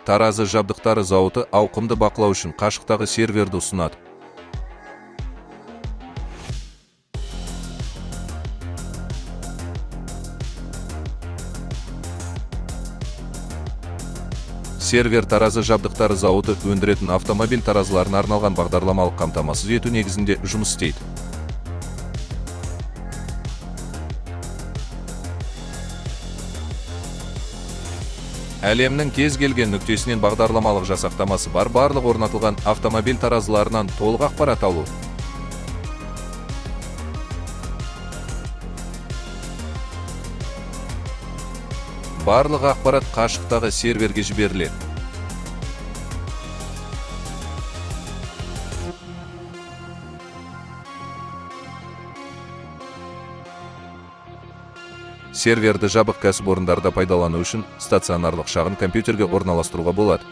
Таразы жабдықтары зауыты ауқымды бақылау үшін қашықтағы серверді ұсынады. Сервер таразы жабдықтары зауыты өндіретін автомобиль таразыларына арналған бағдарламалық қамтамасыз ету негізінде жұмыс істейді. Әлемнің кез келген нүктесінен бағдарламалық жасақтамасы бар барлық орнатылған автомобиль таразыларынан толық ақпарат алу. Барлық ақпарат қашықтағы серверге жіберіледі. Серверді жабық кәсіпорындарда пайдалану үшін стационарлық шағын компьютерге орналастыруға болады.